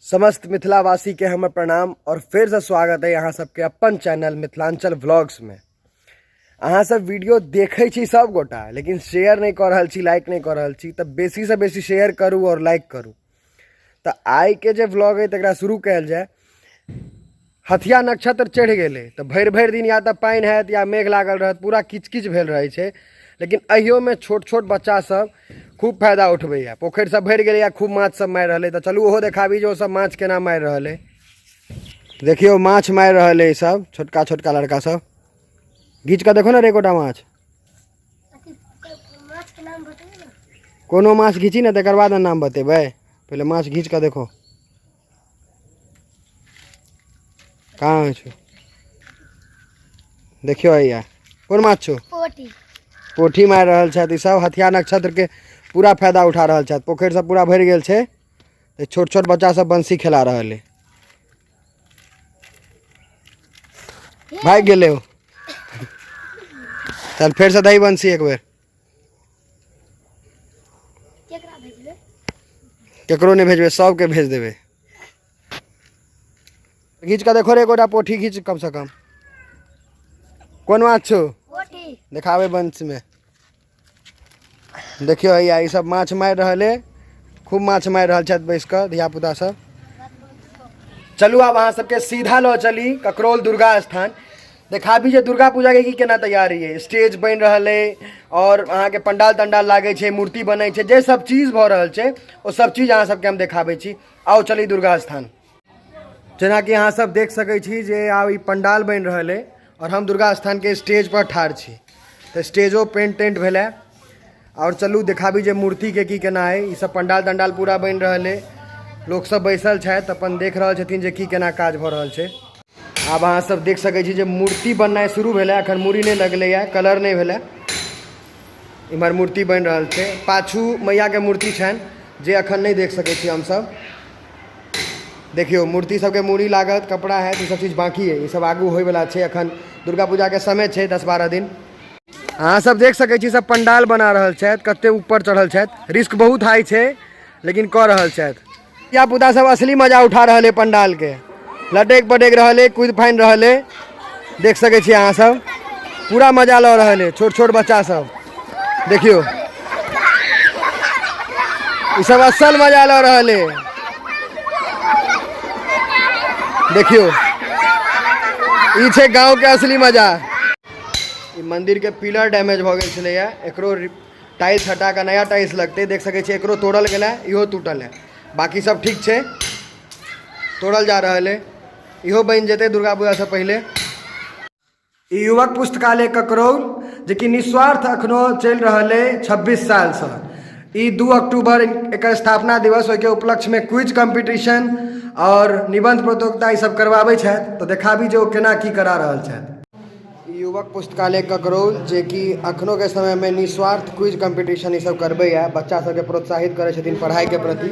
समस्त मिथिलावासी के हमर प्रणाम और फिर से स्वागत है अहाँ सबके अपन चैनल मिथिलांचल व्लॉग्स में। अहाँ सब वीडियो देखै छी सब गोटा, लेकिन शेयर नहीं कऽ रहल छी, लाइक नहीं कऽ रहल छी, तऽ बेसी से बेसी शेयर करू और लाइक करू। तऽ आइ के जे व्लॉग है तकरा शुरू कयल जाय। हथिया नक्षत्र चढ़ि गेलै तऽ भरि भरि दिन या तऽ पानि हैत या मेघ लागल रहत, पूरा किचकिच भेल रहै छै। लेकिन अहियोमे छोट छोट बच्चा सब खूब फायदा उठबैया। पोखरि सब भरि गेलैया, खूब माछ सब मारि रहलै। तऽ चलू ओहो देखाबी जे ओ सब माछ केना मारि रहल है। देखियौ माछ मारि रहल है सब छोटका छोटका लड़का सब। घीच कऽ देखो ने रे एकोटा माछ। कोनो माछ घीची ने तकर बाद नाम बतेबै, पहिले माछ घीच कऽ देखो। कहाँ छौ? देखियौ हैया कोन माछ छौ? पोठी। पोठी मारि रहल छथि ई सब। हथिया नक्षत्र के पूरा फायदा उठा रहल छथि। पोखरि सब पूरा भरि गेल छै, तऽ छोट छोट बच्चा सब बंसी खेला रहल है। भागि गेलै ओ। चल फेर से दही बंसी एक बेर। केकरा भेजबै? केकरो नहि भेजबै, सबके भेज देबै। घीच कऽ देखो रे एकोटा पोठी घीच कम से कम। कोन माछ छौ? पोठी। देखाबै बंश में। देखियौ हैया ई सब माछ मारि रहल है, खूब माछ मारि रहल छथि बैस कऽ धिया पुता सब। चलू आब अहाँ सबके सीधा लऽ चली ककरौल दुर्गा स्थान, देखाबी जे दुर्गा पूजा के की केना तैयारी है। स्टेज बनि रहल है और अहाँके पंडाल तंडाल लागै छै, मूर्ति बनै छै, जे सब चीज भऽ रहल छै ओ सब चीज अहाँ सबके हम देखाबै छी। आउ चली दुर्गा स्थान। जेनाकि अहाँ सब देख सकै छी जे आब ई पंडाल बनि रहल है और हम दुर्गा स्थान के स्टेज पर ठाढ़ छी। तऽ स्टेजो पेंट टेंट भेलै। और चलू देखाबी जे मूर्ति के की केना है। ई सब पंडाल तंडाल पूरा बनि रहल है, लोक सब बैसल छथि अपन देख रहल छथिन जे की केना काज भऽ रहल छै। आब अहाँ सब देख सकै छी जे मूर्ति बननाइ शुरू भेलै, अखन मूड़ी नहि लगलैए, कलर नहि भेलै। इम्हर मूर्ति बनि रहल छै, पाछू मैयाके मूर्ति छनि जे अखन नहि देख सकै छी हमसब। देखियौ मूर्ति सबके मूड़ी लागत, कपड़ा हैत, ई सब चीज बाकी है, ई सब आगू होइवला छै। अखन दुर्गा पूजाके समय छै 10-12 दिन। अहाँ सब देख सकै छी सब पंडाल बना रहल छथि, कते ऊपर चढ़ल छथि। रिस्क बहुत हाई छै लेकिन कऽ रहल छथि। धिया पुता सब असली मजा उठा रहल है पंडाल के, लटक पटक रहल है, कूद फानि रहल है। देख सकै छी अहाँ सब पूरा मजा लऽ रहल है छोट छोट बच्चा सब। देखियौ ई सब असल मजा लऽ रहल है। देखियौ ई छै गाँव के असली मजा। ई मंदिर के पिलर डैमेज भऽ गेल छलैया, एकरो टाइल्स हटा कऽ नया टाइल्स लगतै। देख सकै छियै एकरो तोड़ल गेल है, इहो टूटल है, बाकी सब ठीक छै, तोड़ल जा रहल है। इहो बनि जेतै दुर्गा पूजा से पहिले। ई युवक पुस्तकालय ककरौल जे कि निस्वार्थ अखनो चलि रहल है 26 सालसँ। ई 2 अक्टूबर एकर स्थापना दिवस, ओहिके उपलक्ष्यमे क्विज कॉम्पिटिशन और निबंध प्रतियोगिता ई सब करवाबै छथि। तऽ देखाबी जे ओ केना की करा रहल छथि। युवक पुस्तकालय ककरौल जे कि अखनोके समयमे निस्वार्थ क्विज कॉम्पिटिशन ई सब करबैए, बच्चा सबके प्रोत्साहित करै छथिन पढ़ाइके प्रति।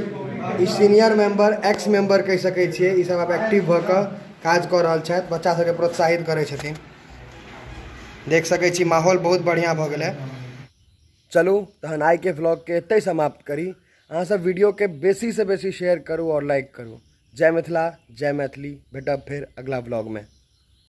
ई सीनियर मेंबर, एक्स मेंबर कहि सकै छियै, ई सब आब एक्टिव भऽ कऽ काज कऽ रहल छथि, बच्चा सबके प्रोत्साहित करै छथिन। देख सकै छी माहौल बहुत बढ़िआँ भऽ गेलै। चलू तहन आइके व्लॉगके एतहि समाप्त करी। अहाँ सब वीडियोके बेसीसँ बेसी शेयर करू आओर लाइक करू। जय मिथिला, जय मैथिली। भेटब फेर अगला व्लॉगमे।